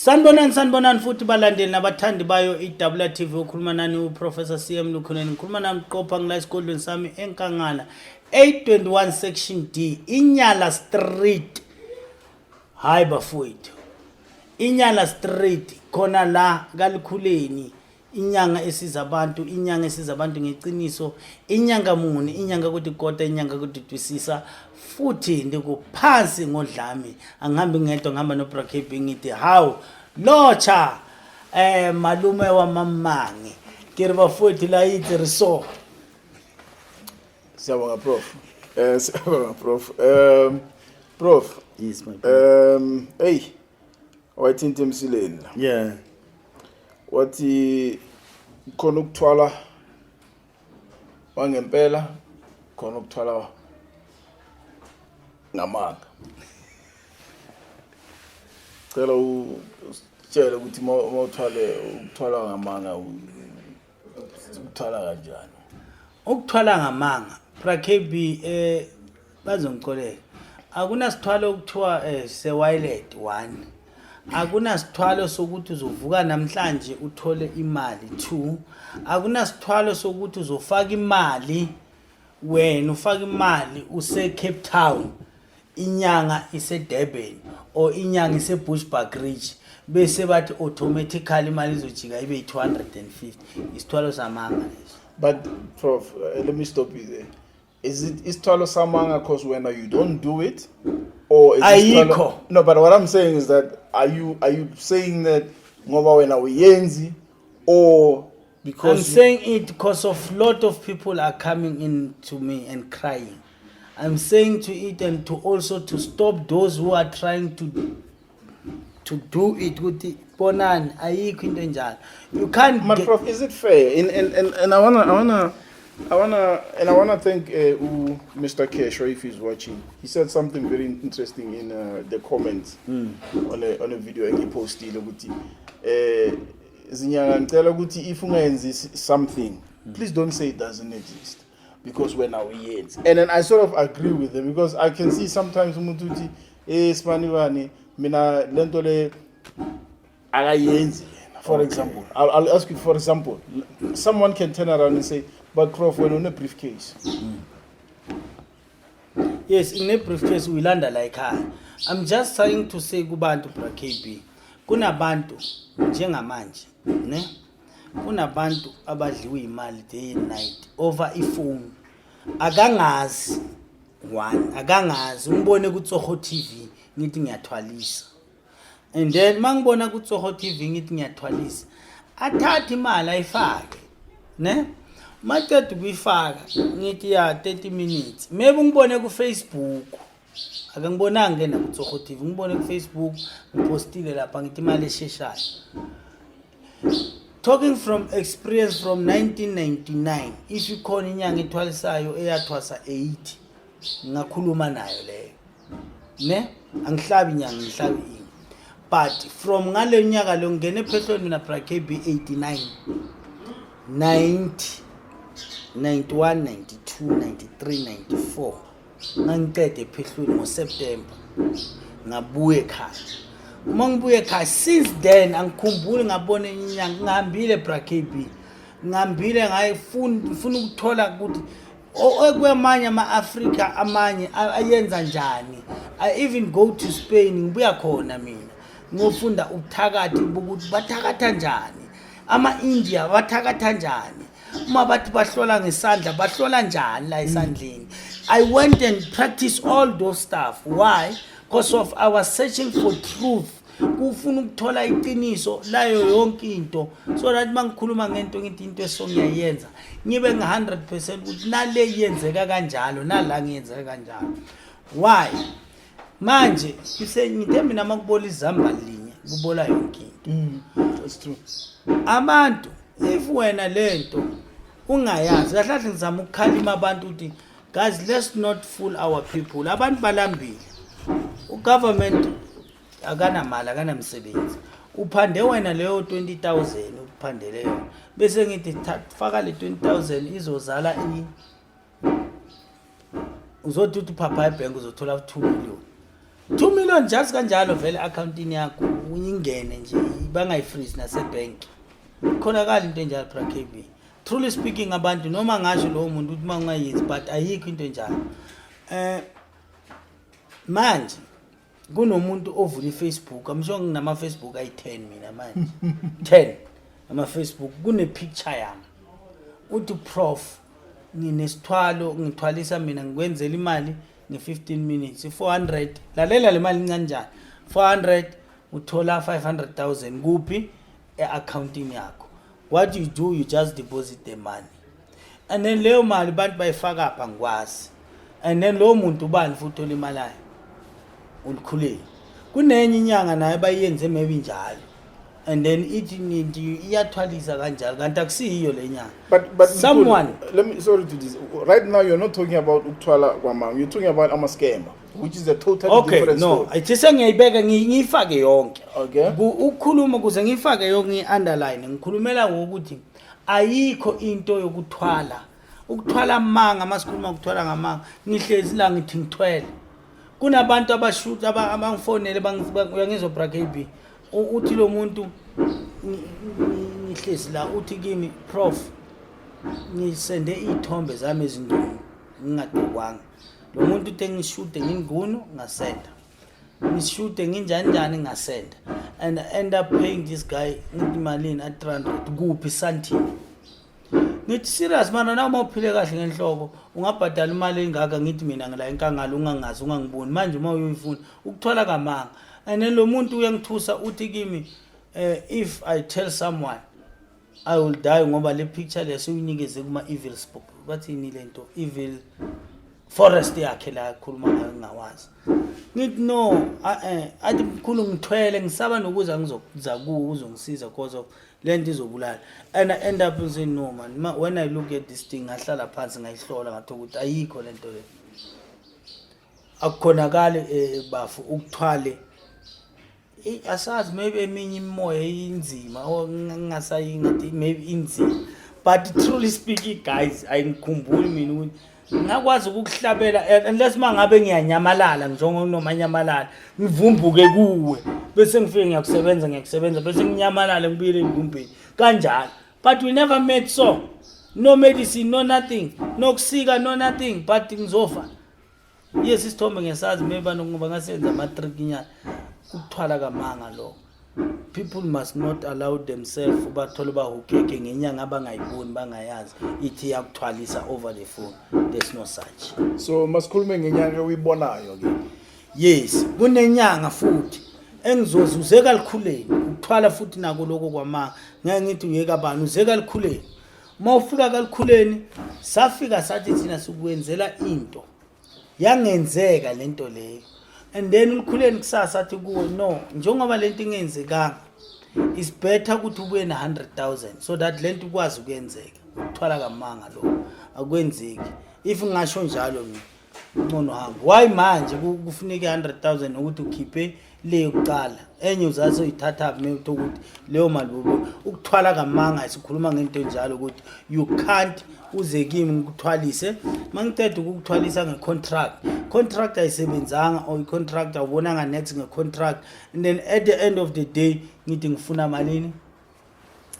Sanibonani, sanibonani futhi balandeli nabathandi bayo i-WTV. Ukhuluma nani uProfessor CM Lukhoneni. Ngikhuluma nami qopha ngila esigodlweni sami eNkangala 821 section D, Inyala Street. Hayi bafowethu, Inyala Street khona la kaLikhuleni. Inyanga esiza abantu, inyanga esiza abantu ngeqiniso, inyanga muni, inyanga kuti kota, inyanga kudidwisisa futhi ndikuphansi ngodlame. Angihambi ngedwa, ngihamba no Bra KB. Ngithi hawu, locha malume wamamangi ke re bafowethu la itse re so. Siyabonga Prof. Siyabonga Prof. Prof. Yes, my brother. Hey, wayithinta emsileni la. Wathi khona ukuthwala wangempela, khona ukuthwala ngamanga. Cela usitshele ukuthi mawuthwale ukuthwala ngamanga ukuthwala kanjani? Ukuthwala ngamanga, Bra KB, bazongixolela, akunasithwalo okuthiwa sewallet 1, akunasithwalo sokuthi uzovuka namhlanje uthole imali 2, akunasithwalo sokuthi uzofaka imali wena, ufaka imali use Cape Town, inyanga ise Durban or inyanga ise Bushbuckridge, bese bathi automatically imali izojika ibe yi-250. Isithwalo samanga leso. But Prof, let me stop you there. Is it isithwalo samanga because when you don't do it, or is Ayikho. No, but what I'm saying is that are you saying that ngoba wena uyenzi or because I'm saying it because of lot of people are coming in to me and crying. I'm saying to it and to also to stop those who are trying to do it ukuthi bonani, ayikho into enjalo. You can't But get, Prof, is it fair? And I wanna thank Mr. Kesho if he's watching. He said something very interesting in the comments on a video engipostile ukuthi zinyanga, ngicela ukuthi if ungayenzi something, please don't say it doesn't exist because wena uyenzi. And then I sort of agree with them because I can see sometimes umuntu uthi sibani bani, mina lento le akayenzi yena. For example, I'll ask you, for example, someone can turn around and say, "But Prof, wena une briefcase." Yes, ine briefcase, uyilanda la ekhaya. I'm just trying to say kubantu, Bra KB, kunabantu njengamanje ne kunabantu abadliwa imali day and night over ifone. Akangazi one, akangazi, ungibone kuTsoho TV ngithi ngiyathwalisa, and then mangibona kuTsoho TV ngithi ngiyathwalisa, athathe imali ayifake ne maceda ukuyifaka, ngithi ya 30 minutes, maybe ungibone ku-Facebook, akangibonanga ke nakuTsoho TV, ngibone ku-Facebook ngipostile lapha ngithi imali esheshayo. Talking from experience from 1999, if ikhona inyanga ethwalisayo eyathwasa 8, ngingakhuluma nayo leyo ne angihlabi inyanga, ngihlabi ini. But from ngale nyaka lo ngene ephehlweni mina, Bra KB, 89, 90, 91, 92, 93, 94, ngangicede ephehlweni ngoSeptember, ngabuya ekhaya. Uma ngibuye ekhaya, since then angikhumbuli ngabona enye inyanga. Ngihambile, Bra KB, ngihambile ngayifuna, ngifuna ukuthola ukuthi okwamanye ama-Afrika amanye ayenza njani. I even go to Spain, ngibuya khona mina ngiyofunda ubuthakathi bokuthi bathakatha njani, ama-India bathakatha njani, uma bathi bahlola ngesandla bahlola njani la esandleni. I went and practice all those stuff. Why? Because of I was searching for truth, kufuna ukuthola iqiniso layo yonke into, so that mangikhuluma ngento ngithi into esongiyayenza ngibe nge-100% ukuthi nale yenzeka kanjalo, nala ngiyenzeka kanjalo. Why? Manje ngithe mina uma kubola izamba linye kubola yonke into. That's true. Abantu, if wena lento ungayazi kahle kahle, ngizama ukukhalima abantu ukuthi guys, let's not fool our people. Abantu balambile, ugovernment akanamali, akanamsebenzi, uphande wena leyo 20,000 uphandele yona, bese ngithi faka le 20,000 izozala i uzothi uthi phapha ebhenki uzothola 2 million, 2 million just kanjalo vele accountini yakho. Ingene nje, bangayifreeze nasebhenki. Khonakala into enjalo, bra KB. Truly speaking, abantu noma ngasho lowo muntu ukuthi uma ungayenzi, but ayikho into enjalo. Manje kunomuntu ovula iFacebook. I'm sure nginama Facebook ayi-10 mina manje, 10 ama Facebook. Kune picture yami, uthi, "Prof, nginesithwalo, ngithwalisa mina, ngikwenzela imali nge-15 minutes, 400." Lalela, le mali incane njani? 400 uthola 500,000 kuphi? E-accountini yakho. What you do, you just deposit the money and then leyo mali bantu bayifaka apha, angikwazi. And then lowo muntu ubani futhi olimalayo? Ulikhulile. Kunenye inyanga nayo bayenze maybe njalo, and then ithi nithi iyathwalisa kanjalo, kanti akusiyiyo le nyanga. But Someone Mkhulu, let me, sorry to this. Right now you're not talking about ukuthwala kwamanga. You're talking about ama scammer, which is a totally different No, story. ayithi sengiyayibeka, ngiyifake yonke. Ukukhuluma ukuze ngiyifake yonke, ngiyi-underline, ngikhulumela ngokuthi ayikho into yokuthwala, ukuthwala amanga. Masikhuluma ukuthwala ngamanga, ngihlezi la ngithi ngithwele, kunabantu abashuta abangifonele, uyangizwa, bra KB? Uthi lo muntu, ngihlezi la, uthi kimi, "Prof, ngisende iy'thombe zami ezingcunu ngingagqokwanga." Lo muntu uthi ngishude ngingunu, ngasenda, ngishude nginjani njani, ngasenda, and I end up paying this guy. Ngithi malini? At 300. Kuphi? Sandton. Ngithi, "Serious mana, na uma uphile kahle ngenhloko ungabhadala imali engaka?" Ngithi mina ngila enkangala, ungangazi, ungangiboni. Manje uma uyoyifuna ukuthola kamanga, and then lo muntu uyangithusa, uthi kimi, "If I tell someone, I will die, ngoba le picture le sewuyinikeze kuma evil spook." Bathini lento, evil forest yakhe la akhuluma ngayo, ngingawazi. Ngithi no, athi, "Mkhulu, ngithwele, ngisaba nokuza, ngizokuza kuwo uzongisiza because of le nto izobulala." And I end up saying, "No man." When I look at this thing, ngahlala phansi, ngayihlola, ngathola ukuthi ayikho lento le, akukhonakali, bafu ukuthwale. Asazi, maybe eminye imimoya inzima or ngingasayi ngathi maybe inzima, but truly speaking, guys, ayingikhumbuli mina ukuthi ngingakwazi ukukuhlabela, unless uma ngabe ngiyanyamalala njengonomanyamalala, ngivumbuke kuwe, bese ngifike ngiyakusebenza, ngiyakusebenza, bese nginyamalale, ngibuyele engumbeni kanjalo. But we never met, so no medicine, no nothing, no kusika, no nothing, but ngizofa. Yes, isithombe ngiyasazi, maybe banokuba ngasenza ama-trick nyana. Ukuthwala kamanga lo. People must not allow themselves bathole bahukeke ngenyanga abangayiboni, bangayazi, ithi iyakuthwalisa over the phone. There's no such. So masikhulume ngenyanga oyibonayo ke. Yes, kunenyanga futhi engizoze uze kalikhuleni ukuthwala futhi nako lokho kwamanga. Ngeke ngithi uyeka bani, uze kalikhuleni. Uma ufika kalikhuleni, safika sathi thina sikwenzela into, yangenzeka lento leyo, and then ulikhuleni kusasa athi kuwe, "No, njengoba lento ingenzekanga, is better ukuthi ubuye na-100,000 so that lento ikwazi ukuyenzeka." Ukuthwala kamanga lokho, akwenzeki. If ngingasho njalo mina, ngcono hamba. Why manje kufuneka i-100,000 ukuthi ukhiphe le yokuqala, enye uzaze uyithatha phi ukuthi leyo mali bobo? Ukuthwala kamanga, sikhuluma ngento enjalo ukuthi you can't uze kimi ngikuthwalise, mangiceda ukukuthwalisa nge-contract, contract ayisebenzanga or i-contract awubonanga next nge-contract, and then at the end of the day ngithi ngifuna malini?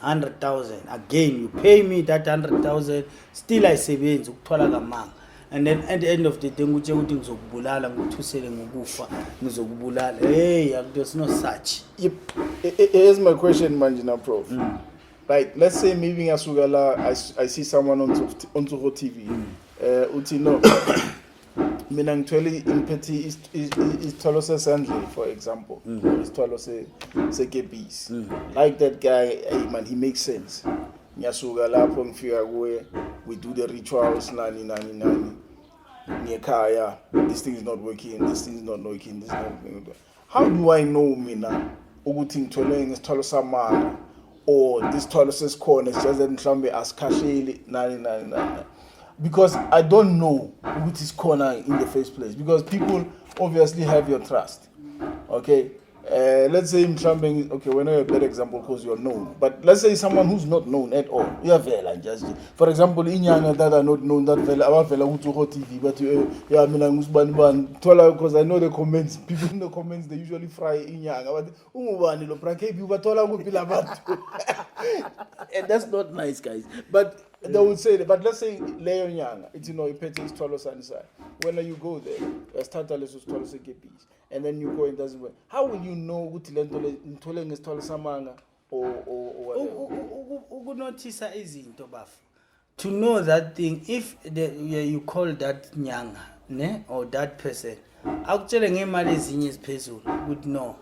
100,000 again. You pay me that 100,000, still ayisebenzi. Ukuthwala kamanga. And then at the end of the day ngikutshela ukuthi ngizokubulala, ngikuthusele ngokufa, ngizokubulala. Hey, there's no such. Yep. Here's my question manje now, Prof. Right, let's say maybe ngiyasuka la, I see someone on Tsogo TV. Uthi no. Mina ngithwele, ngiphethe isithwalo sesandleni, for example, or isithwalo se sekepisi. Like that guy, hey man, he makes sense. Ngiyasuka lapho ngifika kuye, we do the rituals, nani nani nani. Ngekhaya, this thing is not working, this thing is not working, this is not working. How do I know mina ukuthi ngithole ngesithwalo samanga or this thwalo sesikhona, it's just that mhlawumbe asikhahleli, nani nani nani? Because I don't know ukuthi sikhona in the first place, because people obviously have your trust, okay? Let's say mhlambe, okay, we're not a bad example because you're known, but let's say someone who's not known at all, uyavela just, for example, inyanga that are not known, that vela abavela ku TV, but yeah, mina ngusibani bani thola, because I know the comments, people in the comments, they usually fry inyanga, but ungubani lo bra KB, bathola kuphi labantu? And that's not nice, guys, but they would say that. But let's say leyo nyanga ithi no, iphethe isithwalo sani sayo. When you go there, uyasithatha leso sithwalo sekepisi, and then you go and doesn't work, how will you know ukuthi le nto le ngithole ngesithwalo samanga or whatever? Ukunothisa izinto, bafo, to know that thing, if yeah, you call that nyanga, ne, or that person akutshele ngemali ezinye eziphezulu ukuthi no,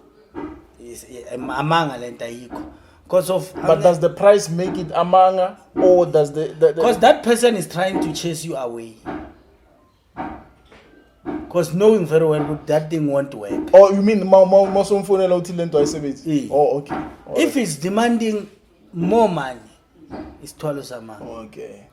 amanga lento, ayikho, because of But does the price make it amanga, or does the Because that person is trying to chase you away, because knowing very well ukuthi that thing won't work. Oh, you mean ma usomfonela uthi lento ayisebenzi? Eh. Oh, okay. All If it's demanding more money, isithwalo samanga. Right. Okay.